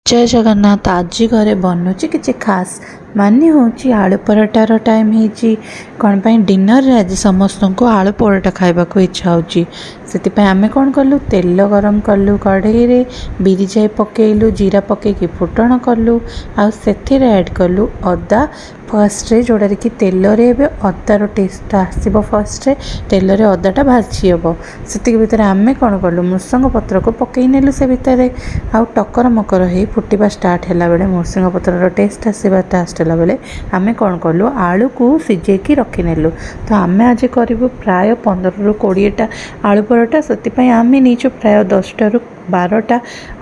ଜୟ ଜଗନ୍ନାଥ। ଆଜି ଘରେ ବନୁଛି କିଛି ଖାସ୍, ମାନେ ହେଉଛି ଆଳୁ ପରଟାର ଟାଇମ୍ ହେଇଛି। କ'ଣ ପାଇଁ? ଡିନରରେ ଆଜି ସମସ୍ତଙ୍କୁ ଆଳୁ ପରଟା ଖାଇବାକୁ ଇଚ୍ଛା ହେଉଛି। ସେଥିପାଇଁ ଆମେ କ'ଣ କଲୁ? ତେଲ ଗରମ କଲୁ କଢ଼େଇରେ, ବିରି ଯାଇ ପକେଇଲୁ, ଜିରା ପକେଇକି ଫୁଟଣ କଲୁ ଆଉ ସେଥିରେ ଆଡ଼୍ କଲୁ ଅଦା ଫାର୍ଷ୍ଟରେ, ଯେଉଁଟାରେ କି ତେଲରେ ଏବେ ଅଦାର ଟେଷ୍ଟଟା ଆସିବ। ଫାର୍ଷ୍ଟରେ ତେଲରେ ଅଦାଟା ଭାଜି ହେବ। ସେତିକି ଭିତରେ ଆମେ କ'ଣ କଲୁ? ଭୃସଙ୍ଗ ପତ୍ରକୁ ପକେଇ ନେଲୁ ସେ ଭିତରେ। ଆଉ ଟକର ମକର ହେଇ ଫୁଟିବା ଷ୍ଟାର୍ଟ ହେଲା ବେଳେ, ଭୃସଙ୍ଗ ପତ୍ରର ଟେଷ୍ଟ ଆସିବା ଷ୍ଟାର୍ଟ ହେଲା ବେଳେ, ଆମେ କ'ଣ କଲୁ? ଆଳୁକୁ ସିଝେଇକି ରଖିନେଲୁ। ତ ଆମେ ଆଜି କରିବୁ ପ୍ରାୟ 15ରୁ 20ଟା ଆଳୁ ପରଟା। ସେଥିପାଇଁ ଆମେ ନେଇଛୁ ପ୍ରାୟ 10ଟାରୁ 12ଟା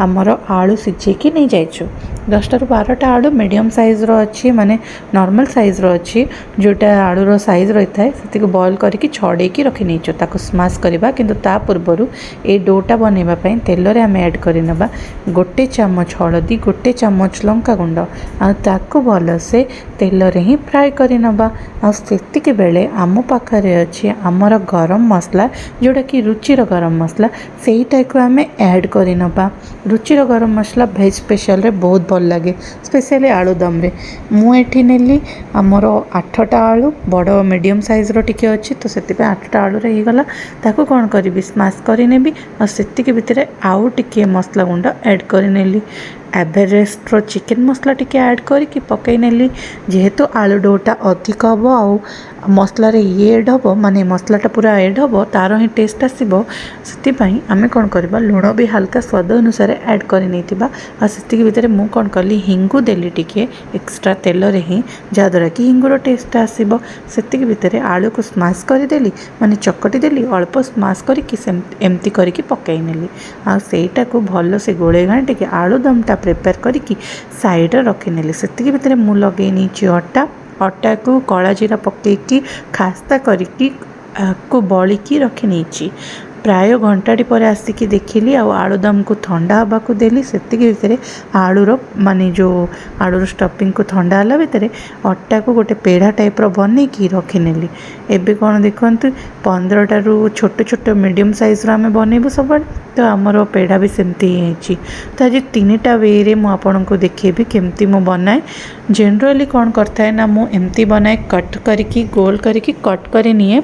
ଆମର ଆଳୁ ସିଝେଇକି ନେଇଯାଇଛୁ। 10ଟାରୁ 12ଟା ଆଳୁ ମିଡ଼ିୟମ୍ ସାଇଜ୍ର ଅଛି, ମାନେ ନର୍ମାଲ୍ ସାଇଜ୍ର ଅଛି, ଯେଉଁଟା ଆଳୁର ସାଇଜ୍ ରହିଥାଏ, ସେତିକି ବଏଲ୍ କରିକି ଛଡ଼େଇକି ରଖିନେଇଛୁ। ତାକୁ ସ୍ମାସ୍ କରିବା, କିନ୍ତୁ ତା ପୂର୍ବରୁ ଏଇ ଡୋଟା ବନେଇବା ପାଇଁ ତେଲରେ ଆମେ ଆଡ଼୍ କରିନେବା ଗୋଟେ ଚାମଚ ହଳଦୀ, ଗୋଟେ ଚାମଚ ଲଙ୍କା ଗୁଣ୍ଡ ଆଉ ତାକୁ ଭଲସେ ତେଲରେ ହିଁ ଫ୍ରାଏ କରିନେବା। ଆଉ ସେତିକି ବେଳେ ଆମ ପାଖରେ ଅଛି ଆମର ଗରମ ମସଲା, ଯେଉଁଟାକି ରୁଚିର ଗରମ ମସଲା, ସେଇଟାକୁ ଆମେ ଆଡ଼୍ କରିନେବା। ରୁଚିର ଗରମ ମସଲା ଭେଜ୍ ସ୍ପେଶାଲରେ ବହୁତ ଭଲ ଲାଗେ, ସ୍ପେଶାଲି ଆଳୁଦମରେ। ମୁଁ ଏଠି ନେଲି ଆମର ଆଠଟା ଆଳୁ, ବଡ଼ ମିଡ଼ିୟମ୍ ସାଇଜ୍ର ଟିକେ ଅଛି, ତ ସେଥିପାଇଁ ଆଠଟା ଆଳୁରେ ହେଇଗଲା। ତାକୁ କ'ଣ କରିବି? ସ୍ମାସ୍ କରିନେବି। ଆଉ ସେତିକି ଭିତରେ ଆଉ ଟିକିଏ ମସଲା ଗୁଣ୍ଡ ଆଡ଼୍ କରିନେଲି। ଏଭରେଷ୍ଟର ଚିକେନ୍ ମସଲା ଟିକେ ଆଡ଼୍ କରିକି ପକାଇ ନେଲି। ଯେହେତୁ ଆଳୁ ଡୋଟା ଅଧିକ ହେବ ଆଉ ମସଲାରେ ଇଏ ଏଡ଼୍ ହେବ, ମାନେ ମସଲାଟା ପୁରା ଏଡ଼୍ ହେବ, ତା'ର ହିଁ ଟେଷ୍ଟ ଆସିବ। ସେଥିପାଇଁ ଆମେ କ'ଣ କରିବା? ଲୁଣ ବି ହାଲକା ସ୍ୱାଦ ଅନୁସାରେ ଆଡ଼୍ କରି ନେଇଥିବା। ଆଉ ସେତିକି ଭିତରେ ମୁଁ କ'ଣ କଲି? ହିଙ୍ଗୁ ଦେଲି ଟିକେ ଏକ୍ସଟ୍ରା ତେଲରେ ହିଁ, ଯାହାଦ୍ୱାରା କି ହିଙ୍ଗୁର ଟେଷ୍ଟଟା ଆସିବ। ସେତିକି ଭିତରେ ଆଳୁକୁ ସ୍ମାସ୍ କରିଦେଲି, ମାନେ ଚକଟି ଦେଲି ଅଳ୍ପ, ସ୍ମାସ୍ କରିକି ସେମିତି ଏମିତି କରିକି ପକାଇ ନେଲି। ଆଉ ସେଇଟାକୁ ଭଲସେ ଗୋଳେଇ ଘାଣ୍ଟିକି ଆଳୁଦମଟା ପ୍ରିପେୟାର କରିକି ସାଇଡ଼ରେ ରଖିନେଲି। ସେତିକି ଭିତରେ ମୁଁ ଲଗେଇ ନେଇଛି ଅଟା। ଅଟାକୁ କଳା ଜିରା ପକାଇକି ଖାସ୍ତା କରିକି ଆକୁ ବଳିକି ରଖିନେଇଛି। ପ୍ରାୟ ଘଣ୍ଟାଟି ପରେ ଆସିକି ଦେଖିଲି ଆଉ ଆଳୁଦମକୁ ଥଣ୍ଡା ହେବାକୁ ଦେଲି। ସେତିକି ଭିତରେ ଆଳୁର, ମାନେ ଯେଉଁ ଆଳୁର ଷ୍ଟଫିଙ୍ଗକୁ ଥଣ୍ଡା ହେଲା ଭିତରେ, ଅଟାକୁ ଗୋଟେ ପେଢ଼ା ଟାଇପ୍ର ବନେଇକି ରଖିନେଲି। ଏବେ କ'ଣ ଦେଖନ୍ତୁ, 15ଟାରୁ ଛୋଟ ଛୋଟ ମିଡ଼ିୟମ୍ ସାଇଜ୍ର ଆମେ ବନେଇବୁ ସବୁବେଳେ, ତ ଆମର ପେଢ଼ା ବି ସେମିତି ହିଁ ହେଇଛି। ତ ଆଜି ତିନିଟା ୱେରେ ମୁଁ ଆପଣଙ୍କୁ ଦେଖେଇବି କେମିତି ମୁଁ ବନାଏ। ଜେନେରାଲି କ'ଣ କରିଥାଏ ନା, ମୁଁ ଏମିତି ବନାଏ, କଟ୍ କରିକି, ଗୋଲ କରିକି କଟ୍ କରି ନିଏ,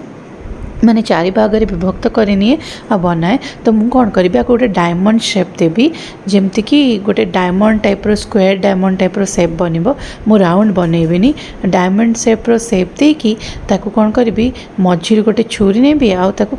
ମାନେ ଚାରି ଭାଗରେ ବିଭକ୍ତ କରିନିଏ ଆଉ ବନାଏ। ତ ମୁଁ କ'ଣ କରିବି? ଆକୁ ଗୋଟେ ଡାଇମଣ୍ଡ ସେପ୍ ଦେବି, ଯେମିତିକି ଗୋଟେ ଡାଇମଣ୍ଡ ଟାଇପ୍ର, ସ୍କୋୟାର ଡାଇମଣ୍ଡ ଟାଇପ୍ର ସେପ୍ ବନିବ। ମୁଁ ରାଉଣ୍ଡ ବନେଇବିନି। ଡାଇମଣ୍ଡ ସେପ୍ର ସେପ୍ ଦେଇକି ତାକୁ କ'ଣ କରିବି? ମଝିରୁ ଗୋଟେ ଛୁରୀ ନେବି ଆଉ ତାକୁ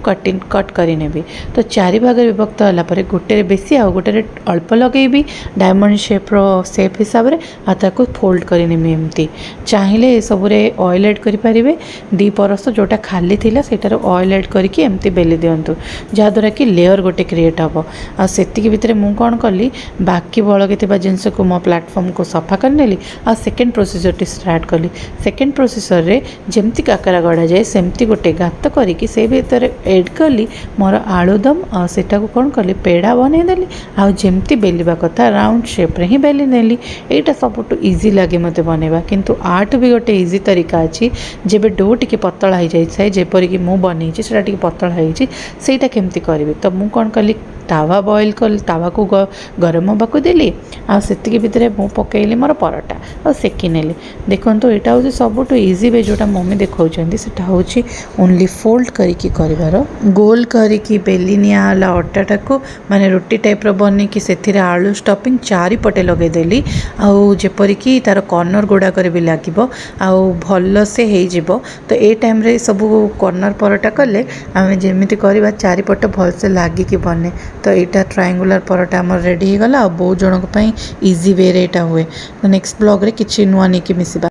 କଟ୍ କରିନେବି। ତ ଚାରି ଭାଗରେ ବିଭକ୍ତ ହେଲା ପରେ ଗୋଟେରେ ବେଶୀ ଆଉ ଗୋଟେରେ ଅଳ୍ପ ଲଗେଇବି ଡାଇମଣ୍ଡ ସେପ୍ର ସେପ୍ ହିସାବରେ ଆଉ ତାକୁ ଫୋଲ୍ଡ କରିନେବି ଏମିତି। ଚାହିଁଲେ ଏସବୁରେ ଅଏଲ୍ ଆଡ଼୍ କରିପାରିବେ। ଦୁଇ ପରସ୍ତ ଯେଉଁଟା ଖାଲି ଥିଲା, ସେଇଟାରେ ଅଏଲ୍ ଆଡ଼୍ କରିକି ଏମିତି ବେଲି ଦିଅନ୍ତୁ, ଯାହାଦ୍ୱାରା କି ଲେୟର୍ ଗୋଟେ କ୍ରିଏଟ୍ ହେବ। ଆଉ ସେତିକି ଭିତରେ ମୁଁ କ'ଣ କଲି? ବାକି ବଳକି ଥିବା ଜିନିଷକୁ ମୋ ପ୍ଲାଟଫର୍ମକୁ ସଫା କରିନେଲି ଆଉ ସେକେଣ୍ଡ ପ୍ରୋସିଜର୍ଟି ଷ୍ଟାର୍ଟ କଲି। ସେକେଣ୍ଡ ପ୍ରୋସିଜର୍ରେ ଯେମିତି କାକରା ଗଢ଼ାଯାଏ, ସେମିତି ଗୋଟେ ଗାତ କରିକି ସେଇ ଭିତରେ ଏଡ଼୍ କଲି ମୋର ଆଳୁଦମ ଆଉ ସେଇଟାକୁ କ'ଣ କଲି? ପେଡ଼ା ବନେଇଦେଲି। ଆଉ ଯେମିତି ବେଲିବା କଥା ରାଉଣ୍ଡ ସେପ୍ରେ ହିଁ ବେଲି ନେଲି। ଏଇଟା ସବୁଠୁ ଇଜି ଲାଗେ ମୋତେ ବନେଇବା। କିନ୍ତୁ ୟାଠୁ ବି ଗୋଟେ ଇଜି ତରିକା ଅଛି, ଯେବେ do ଟିକେ ପତଳା ହେଇଯାଇଥାଏ, ଯେପରିକି ମୁଁ ବନେଇଛି, ସେଇଟା ଟିକେ ପତଳା ହେଇଛି, ସେଇଟା କେମିତି କରିବି? ତ ମୁଁ କ'ଣ କଲି? ତାୱା ବଏଲ୍ କଲି, ତାୱାକୁ ଗରମ ହେବାକୁ ଦେଲି ଆଉ ସେତିକି ଭିତରେ ମୁଁ ପକାଇଲି ମୋର ପରଟା ଆଉ ସେକି ନେଲି। ଦେଖନ୍ତୁ, ଏଇଟା ହେଉଛି ସବୁଠୁ ଇଜି we. ଯେଉଁଟା ମମି ଦେଖାଉଛନ୍ତି, ସେଇଟା ହେଉଛି ଓନ୍ଲି ଫୋଲ୍ଡ କରିକି କରିବାର। ଗୋଲ କରିକି ବେଲି ନିଆହେଲା ଅଟାଟାକୁ, ମାନେ ରୁଟି ଟାଇପ୍ର ବନେଇକି ସେଥିରେ ଆଳୁ ଷ୍ଟଫିଂ ଚାରିପଟେ ଲଗେଇଦେଲି, ଆଉ ଯେପରିକି ତା'ର କର୍ଣ୍ଣର ଗୁଡ଼ାକରେ ବି ଲାଗିବ ଆଉ ଭଲସେ ହେଇଯିବ। ତ ଏ ଟାଇମ୍ରେ ସବୁ କର୍ଣ୍ଣର ପରଟା କଲେ, ଆମେ ଯେମିତି କରିବା, ଚାରିପଟ ଭଲସେ ଲାଗିକି ବନେ। ତ ଏଇଟା ଟ୍ରାଇଙ୍ଗୁଲାର ପରଟା ଆମର ରେଡ଼ି ହେଇଗଲା। ଆଉ ବହୁତ ଜଣଙ୍କ ପାଇଁ ଇଜି ୱେରେ ଏଇଟା ହୁଏ। ତ ନେକ୍ସଟ ବ୍ଲଗ୍ରେ କିଛି ନୂଆ ନେଇକି ମିଶିବା।